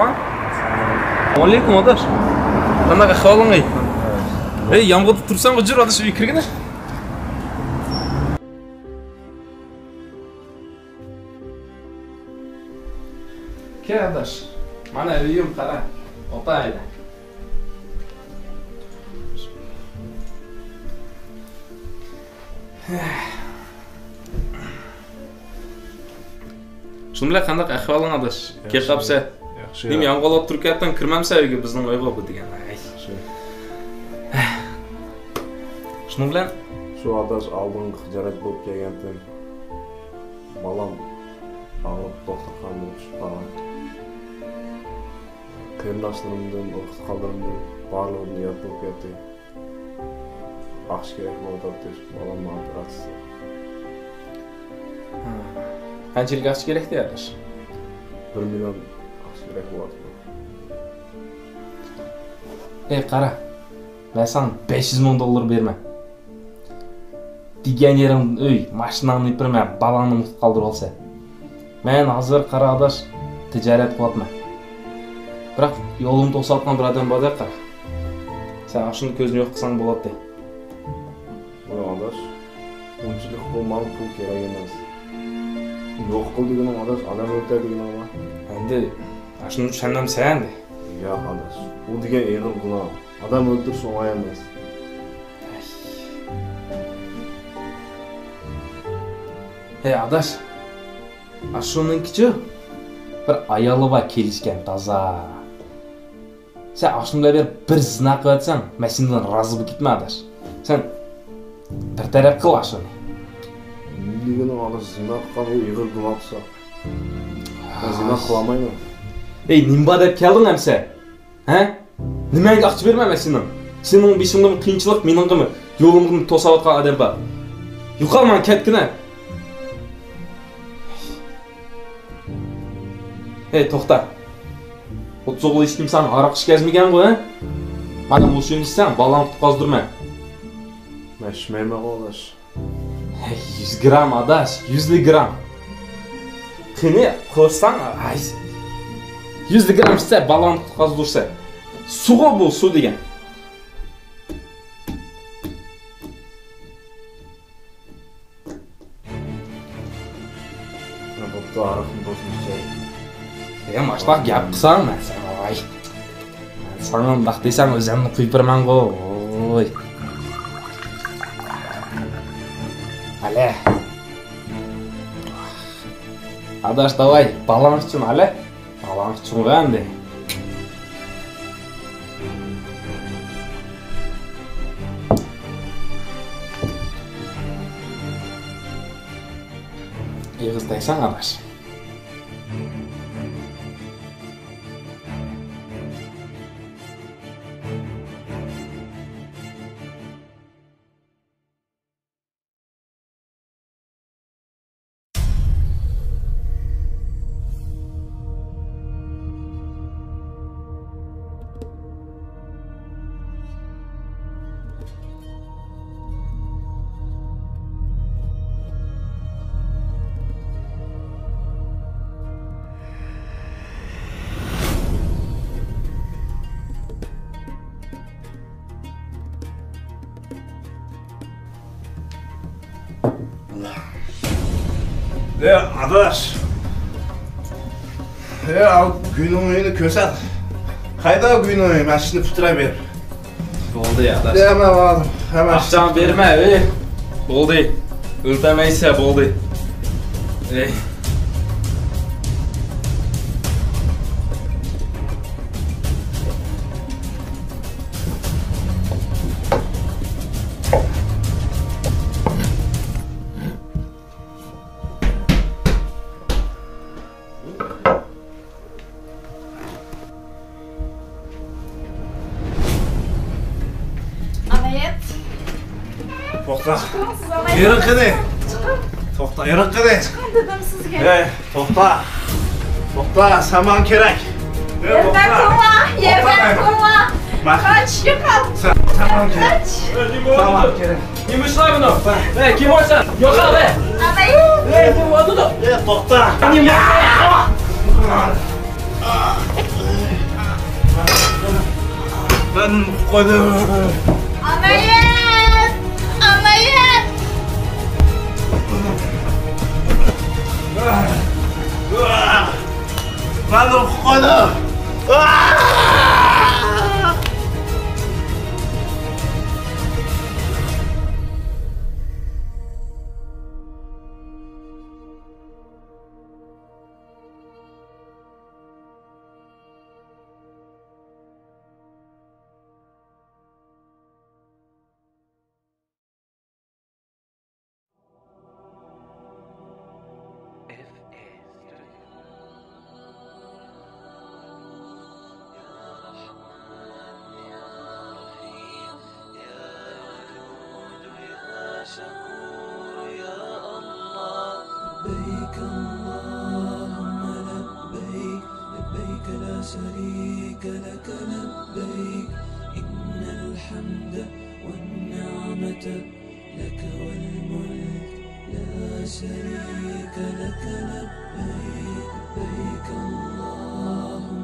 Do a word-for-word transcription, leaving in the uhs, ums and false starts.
ئەسسالامۇئەلەيكۇم ئاداش. قانداق ئەھۋالىڭ؟ ھەي، يامغۇردا تۇرساڭ ئۇجۇر ئاداش، ئۆيگە كىرگىنە. كەل ئاداش. مانا ئۆيۈم، قارا. ئولتۇر ھەيدە. شۇنىڭ بىلەن قانداق ئەھۋالىڭ ئاداش؟ ياخشى. كەپ قاپسەن. ياخشى. نېمە يامغۇرلاپ تۇرۇپ كەتتىڭ، كىرمەمسەن ئۆيگە، بىزنىڭ ئۆيگە بۇ دېگەن. ئەي. ياخشى. شۇنىڭ بىلەن شۇ ئاداش ئالدىنقى خىجالەت بولۇپ كەلگەنتىم. بالام ئاغرىپ دوختۇرخانىدا چۈشۈپ قالغان. قېرىنداشلىرىمدىن، ئۇرۇق-تۇغقانلىرىمدىن بارلىقىدىن يات بولۇپ كەتتى. ئاقچا كېرەك بولۇۋاتاتتى، بالامنىڭ ئوپېراتسىيىسى. ھە. قانچىلىك ئاقچا كېرەكتى ئاداش؟ بىر مىليون ئاقچا كېرەك بولۇۋاتىدۇ. ئەي قارا، مەن ساڭا بەش يۈز مىڭ دوللار بېرىمەن. دېگەن يېرىڭدىن ئۆي، ماشىناڭنى ئېپىرىمەن، بالاڭنى مۇقىم قالدۇرۇۋالىسەن. مەن ھازىر قارا ئاداش، تىجارەت قىلىۋاتىمەن. بىراق يولۇمنى توسۇۋاتقان بىر ئادەم باردەك قارا. سەن ئاشۇنى كۆزنى يوق قىلساڭ بولاتتى. ۋاي ئاداش، ئۇنچىلىك بۇ ماڭا پۇل كېرەك ئەمەس. يوق قىل دېگىنىڭ ئاداش، ئادەم ئۆلتۈر دېگىنىڭما؟ ئەمدى ئاشۇنى چۈشەنمەمسەن ئەمدى. ياق ئاداش، ئۇ دېگەن ئېغىر گۇناھ. ئادەم ئۆلتۈرۈش ئوڭاي ئەمەس. ھەي ئاداش، ئاشۇنىڭكىچۇ بىر ئايالى بار، كېلىشكەن تازا. سەن ئاشۇنى بىلەن بىر، بىر زىنا قىلىۋەتسەڭ، مەن سېنىڭ بىلەن رازى بولۇپ كېتىمەن ئاداش. سەن بىر تەرەپ قىل ئاشۇنى. نېمە دېگىنىڭ ئاداش، زىنا قىلغان ئۇ ئېغىر گۇناھ بولسا. مەن زىنا قىلالمايمەن. ئەي، نېمە بار دەپ كەلدىڭ ئەمسە؟ ھە؟ نېمەڭگە ئاقچا بېرىمەن مەن سېنىڭ؟ سېنىڭ بېشىڭدىمۇ قىيىنچىلىق، مېنىڭغىمۇ يولۇمنى توساۋاتقان ئادەم بار. يوقال ماڭا، كەتكىنە. ھەي، توختا. ئوتتۇز ئوغۇل ھېچكىم ساڭا ھاراق ئىچكۈزمىگەنغۇ، ھە؟ مانا مۇشۇنى ئىچسەڭ، بالاڭنى قۇتقۇزدۇرىمەن. مەن ئىچمەيمەنغۇ ئاداش. ھەي، يۈز گرام ئاداش، يۈزلا گرام. قېنى، قورساڭ، ھەي، يۈزلا گرام ئىچسە، بالاڭنى قۇتقۇزدۇرسا. سۇغۇ بۇ، سۇ دېگەن. بوپتۇ، ھاراقنى بولسۇن ئىچەي. يا، ماشۇنداق گەپ قىلساڭ، مەن ساڭا، ۋاي. ساڭا ئۇنداق دېسەڭ، ئۆزۈمنى قويۇپ بېرىمەنغۇ. ۋوي. ئەلە. ئاداش، داۋاي، بالاڭ ئۈچۈن، ئەلە. بالاڭ ئۈچۈن ئەمدى. ئېغىز تەگسەڭ، ئاداش. ئەي ئاداش. ئەي، ئاۋۇ گۈينىڭ ئۆيىنى كۆرسەت. قايدا گۈينىڭ ئۆيى؟ مەن سېنى پۈتتۈرەي بېرىپ. بولدى ئاداش. ئەي، مەن بارىمەن. ئەي، مەن ئاقچاڭنى بېرىمەن، ئەي. بولدى. ئۆلتۈرمەيسەن، بولدى. ئەي. ئانايەت. توختا. چىقىڭ سىز، ئانايەت. يۈرۈڭ قېنى. چىقىڭ. توختا، يۈرۈڭ قېنى. چىقىڭ دېدىم سىزگە. ئەي، توختا. توختا، سامان كېرەك. ئەي، توختا. يەرلەر تولا، يەرلەر تولا. قاچ، يوقال. سامان كېرەك. قاچ. سامان كېرەك. نېمە ئىشلار بۇنىڭ؟ ئەي، كىم ئۇرسا؟ يوقال، ئەي. ئانايەت. ئەي، نېمە بولدى؟ ئەي، توختا. نېمە؟ ئانايەت. مەن قۇتقۇزدۇم. ئامايەت! ئامايەت! مەن قۇتقۇزدۇم. لبيك اللهم لبيك، لبيك لا شريك لك لبيك، إن الحمد والنعمة لك والملك لا شريك لك لبيك، لبيك اللهم